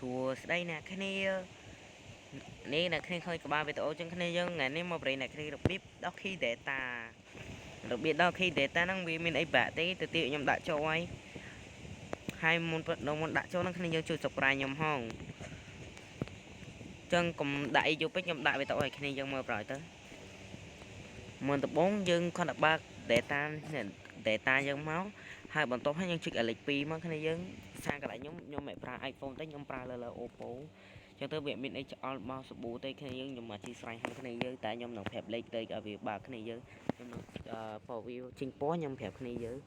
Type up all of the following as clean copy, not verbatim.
សួស្តីអ្នកគ្នានេះអ្នកគ្នាឃើញក្បាលវីដេអូចឹងគ្នាយើងថ្ងៃនេះមកបរិយាអ្នកគ្នារបៀបដោះ key data របៀបដោះ key data ហ្នឹងវាមានអីបាក់ទេទៅទៀតខ្ញុំដាក់ចូលហើយហើយមុនដល់មុនដាក់ចូលហ្នឹងគ្នាយើងជួយ subscribe ខ្ញុំហងចឹងកុំដាក់អីយូរពេកខ្ញុំដាក់វីដេអូឲ្យគ្នាយើងមើលប្រហែលទៅមុនដំបូងយើងគ្រាន់តែបើក data យើងមកហើយបន្ទាប់ហើយយើងចុចលេខ2មកគ្នាយើងសាកន្លែងខ្ញុំខ្ញុំមិនប្រើ iPhone ទេខ្ញុំប្រើលើលើ Oppo ចឹងទៅវាមានអីឆ្អល់មកសាប៊ូទេគ្នាយើងខ្ញុំអធិស្ឋានឲ្យគ្នាយើងតែខ្ញុំនឹងប្រាប់លេខទៅឲ្យវាបើកគ្នាយើងខ្ញុំនឹងអឺពណ៌វាចេញពណ៌ខ្ញុំប្រាប់គ្នាយើង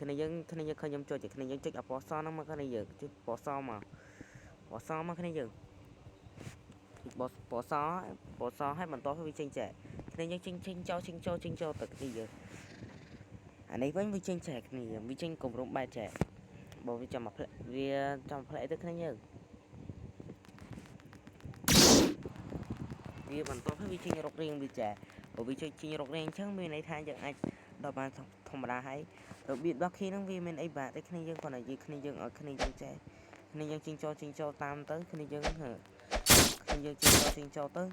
គ្នាយើងគ្នាយើងឃើញខ្ញុំចុចតែគ្នាយើងចុចអាពណ៌សហ្នឹងមកគ្នាយើងចុចពណ៌សមកពណ៌សមកគ្នាយើងចុចពណ៌ពណ៌សពណ៌សហើយបន្ទាប់វាចេញចែគ្នាយើងចេញចេញចោលចេញចូលចេញចូលទៅគ្នាយើងអានេះវិញវាចេញចែគ្នាយើងវាចេញគម្រោងបែបចែបើវាចាំមកផ្លែវាចាំផ្លែទៅគ្នាយើង វាបន្ទាប់ហើយវាចេញរករៀងវាចែបើវាចុចចេញរករៀងអញ្ចឹងមានន័យថាយើងអាចដល់បានធម្មតាហើយរបៀបដោះ key ហ្នឹងវាមានអីបាក់ទេគ្នាយើងគ្រាន់តែនិយាយគ្នាយើងឲ្យគ្នាយើងចេះគ្នាយើងចេញចូលចេញចូលតាមទៅគ្នាយើងគ្នាយើងចេញចូលចេញចូលទៅ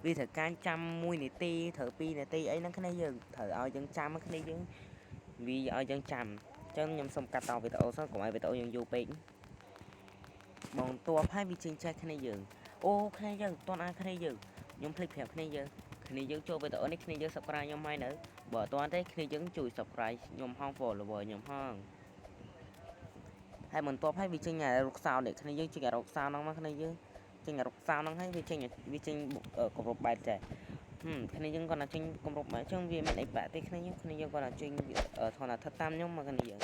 វាត្រូវការចាំ1នាទីត្រូវ2នាទីអីហ្នឹងគ្នាយើងត្រូវឲ្យយើងចាំគ្នាយើងវាឲ្យយើងចាំអញ្ចឹងខ្ញុំសូមកាត់តវីដេអូសិនកុំឲ្យវីដេអូយើងយូរពេកបងតបហើយវាចេញចេះគ្នាយើងអូគ្នាយើងតន់អាគ្នាយើងខ្ញុំភ្លេចប្រាប់គ្នាយើងគ្នាយើងចូលវីដេអូនេះគ្នាយើង subscribe ខ្ញុំហើយនៅបើអត់ទាន់ទេគ្នាយើងជួយ subscribe ខ្ញុំហង follower ខ្ញុំហងហើយបន្ទាប់ហើយវាចេញអារូបសោនេះគ្នាយើងចេញអារូបសោហ្នឹងមកគ្នាយើងចេញអារូបសោហ្នឹងហើយវាចេញវាចេញគម្រប់បែបចេះហឹមគ្នាយើងគាត់ណាចេញគម្រប់បែបអញ្ចឹងវាមានអីបាក់ទេគ្នាយើងគ្នាយើងគាត់ណាចេញថនថាតាមខ្ញុំមកគ្នាយើង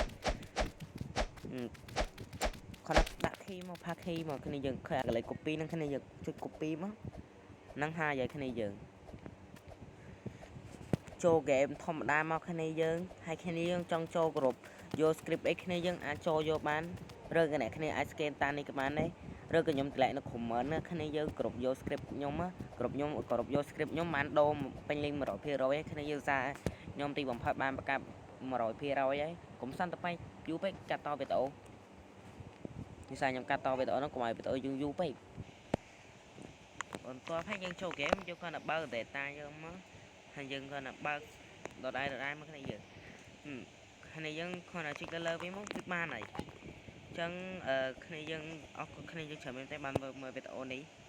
គាត់ដាក់ key មកផា key មកគ្នាយើងឃើញអាកន្លែង copy ហ្នឹងគ្នាយើងចុច copy មកហ្នឹងហើយឲ្យគ្នាយើងចូលហ្គេមធម្មតាមកគ្នាយើងហើយគ្នាយើងចង់ចូលគ្រប់យក script អីគ្នាយើងអាចចូលយកបានឬក៏អ្នកគ្នាអាច scan តាមនេះក៏បានដែរឬក៏ខ្ញុំតម្លែកនៅ comment ណាគ្នាយើងគ្រប់យក script ខ្ញុំគ្រប់ខ្ញុំគ្រប់យក script ខ្ញុំបានដូរពេញលេញ100%ហើយគ្នាយើងសារខ្ញុំទីបំផុតបានប្រកាស100%ហើយកុំសិនទៅបែកយូរពេកកាត់តវីដេអូនិយាយខ្ញុំកាត់តវីដេអូហ្នឹងកុំឲ្យវីដេអូយូរយូរពេកបន្ទាប់ហើយយើងចូលហ្គេមយើងគ្រាន់តែបើក data យើងមកហើយយើងគ្រាន់តែបើកដដែលដដែលមកគ្នាយើងគ្នាយើងគ្រាន់តែចុចទៅលើវាមកគឺបានហើយអញ្ចឹងគ្នាយើងអរគុណគ្នាយើងច្រើនមែនតើបានមើលវីដេអូនេះ។